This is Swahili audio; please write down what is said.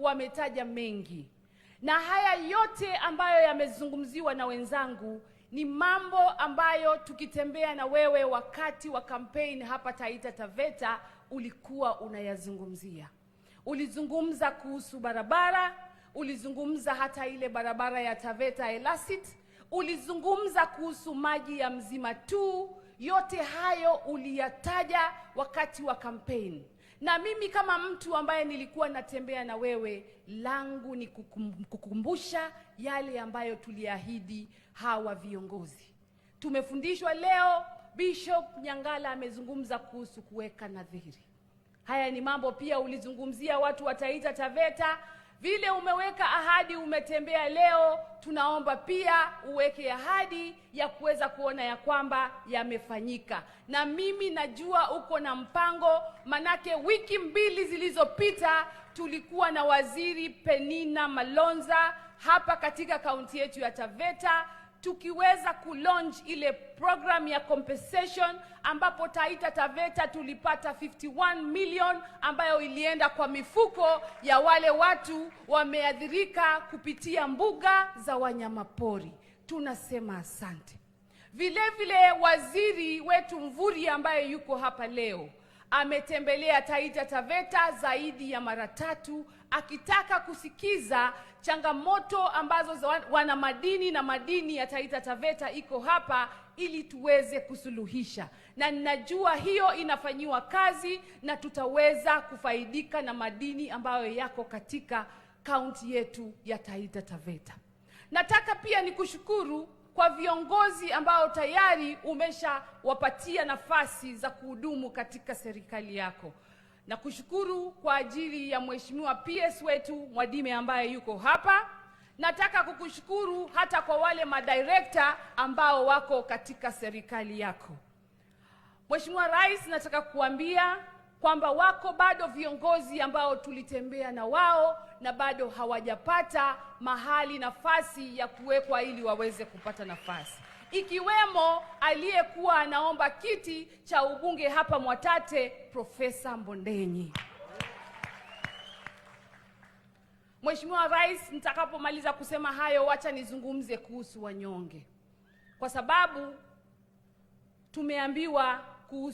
Wametaja mengi, na haya yote ambayo yamezungumziwa na wenzangu ni mambo ambayo tukitembea na wewe wakati wa campaign hapa Taita Taveta ulikuwa unayazungumzia. Ulizungumza kuhusu barabara, ulizungumza hata ile barabara ya Taveta Elasit, ulizungumza kuhusu maji ya Mzima tu. Yote hayo uliyataja wakati wa campaign. Na mimi kama mtu ambaye nilikuwa natembea na wewe, langu ni kukumbusha yale ambayo tuliahidi hawa viongozi. Tumefundishwa leo, Bishop Nyangala amezungumza kuhusu kuweka nadhiri. Haya ni mambo pia ulizungumzia watu wa Taita Taveta. Vile umeweka ahadi, umetembea leo, tunaomba pia uweke ahadi ya kuweza kuona ya kwamba yamefanyika. Na mimi najua uko na mpango, manake wiki 2 zilizopita tulikuwa na Waziri Penina Malonza hapa katika kaunti yetu ya Taveta, tukiweza kulaunch ile program ya compensation ambapo Taita Taveta tulipata 51 million ambayo ilienda kwa mifuko ya wale watu wameathirika kupitia mbuga za wanyamapori. Tunasema asante. Vile vile waziri wetu Mvurya ambaye yuko hapa leo ametembelea Taita Taveta zaidi ya mara 3 akitaka kusikiza changamoto ambazo wana madini na madini ya Taita Taveta iko hapa ili tuweze kusuluhisha. Na ninajua hiyo inafanyiwa kazi na tutaweza kufaidika na madini ambayo yako katika kaunti yetu ya Taita Taveta. Nataka pia nikushukuru kwa viongozi ambao tayari umeshawapatia nafasi za kuhudumu katika serikali yako. Na kushukuru kwa ajili ya Mheshimiwa PS wetu Mwadime ambaye yuko hapa. Nataka kukushukuru hata kwa wale madirekta ambao wako katika serikali yako. Mheshimiwa Rais, nataka kuambia kwamba wako bado viongozi ambao tulitembea na wao na bado hawajapata mahali nafasi ya kuwekwa ili waweze kupata nafasi, ikiwemo aliyekuwa anaomba kiti cha ubunge hapa Mwatate, Profesa Mbondenyi. Mheshimiwa Rais, nitakapomaliza kusema hayo, wacha nizungumze kuhusu wanyonge, kwa sababu tumeambiwa kuhusu